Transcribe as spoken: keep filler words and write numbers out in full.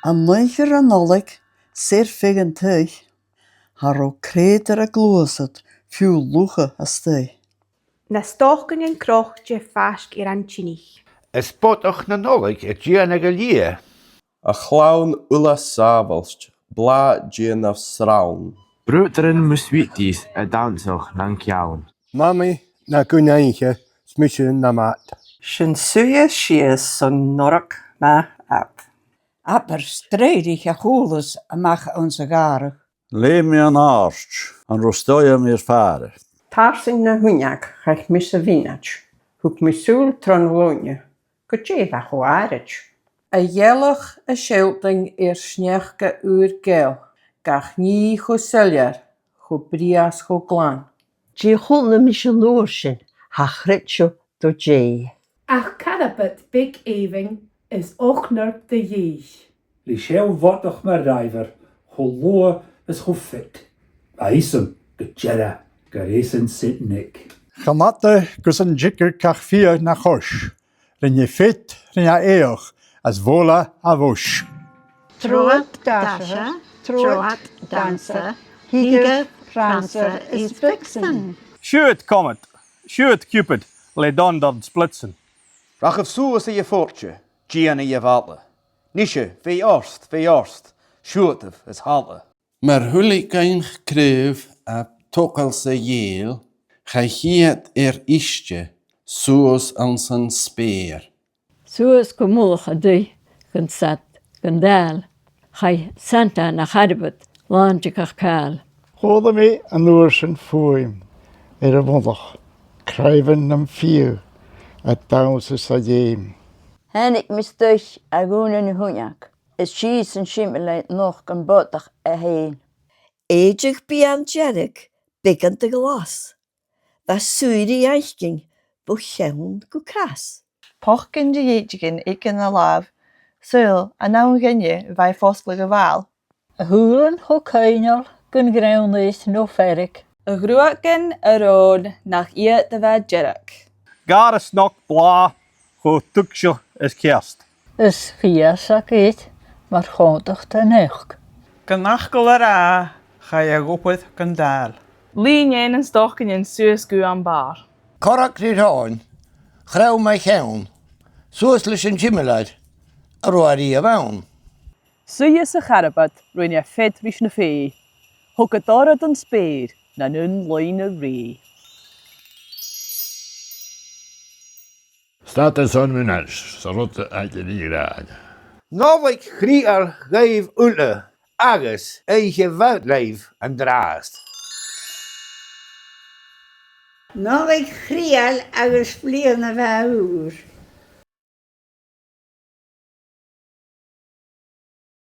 An oidhche ro Nollaig, 's air feadh an taigh, cha robh creutair a' gluasad fiù 's luch a-staigh. Na stocainnean crochte faisg air an teine. Is bodach na Nollaig a' dèanamh a liath. A' chlann uile sàbhailt, blàth dèanamh srann. Bruadaran mu sweeties a' dannsa nan ceann. Mamaidh na gun-oidhche, 's mise na mhad. Sinn suidhe sìos san norrag math fhad. Abair sreathrich a chualas a-mach anns a' ghàrradh. Leum mi an àird, an robh stoidhle air fàire? Tarsainn na h-uinneig chaidh mise a mhionaid, thug mi sùil tron ghlùine, gu dè bha cho àraid. A' ghealach a' sealltainn air sneachda ùr geal, gach nì cho soilleir, cho brèagha 's cho glan. Dè chunnaic mise an uair sin, cha chreid sibh do dhèidh. Ach carbad beag èibhinn is ochdnar de dhèidh. Ri seann bhodach mar dhràibhear, cho luath is cho fit. Bha fhios agam gu dearbh gur esan Saint Nick. Chan fhada gus an tigeadh gach fiadh na chois. Rinn e fit, rinn e èigheach, is bhuail e a' bhois. Trobhad, dasair, trobhad, dansa, thigibh, pransair is vixen. Siuthad, Comet, siuthad, Cupid, le Donder and Blitzen. Rachaibh suas a dh'fhàilte, dèanaibh a' bhalla. Nise, feuch ort, feuch ort, siuthadaibh is thalla. Mar thuigeadh an craobh a' togail 's a' ghèill, chaidh iad air iste suas anns an speur. Suas gu mullach an taigh gun sad gun dàil, chaidh Santa na charbad làn de gach càil. Chuala mi an uair sin fuaim air a' mhullach, craobhan nam fiadh a' dannsa 's a' leum. Thàinig mi a-staigh à dhùn na h-uinneig, is sìos an similear nochd am bodach e fhèin. Èideadh biadh an dearg, beagan de ghlas, bha saoirse fhaicinn bho cheann gu cas. Pocannan de dh'èideagan aig an làmh, saoil an ann dhuinne a bha i fosgladh a' bhàil. A shùilean cho coibhneil gun ghreann-aos no fearg. A ghruaidhean a ròn nach iad a bha dearg. Gàire snog blàth cho tuigseach is ceart. Is fiasaig iad mar chòmhdach den each. Gun fhacal a ràdh, chaidh a dh'obair gun dàil. Lìon e na stocainnean suas gu am bàrr. Corrag ri shròin, chrom a cheann, suas leis an similear, a' ruith a-mhàin. Suidhe sa charbad, rinn e fead ris na fèidh, thog e doras don speur nan aon loidhne rèidh. Stad airson mionaid, 's an rud a tha iad ag ràdh. Nollaig chridheil dhuibh uile agus oidhche mhath leibh an-dràsta. Nollaig chridheil agus bliadhna mhath ùr.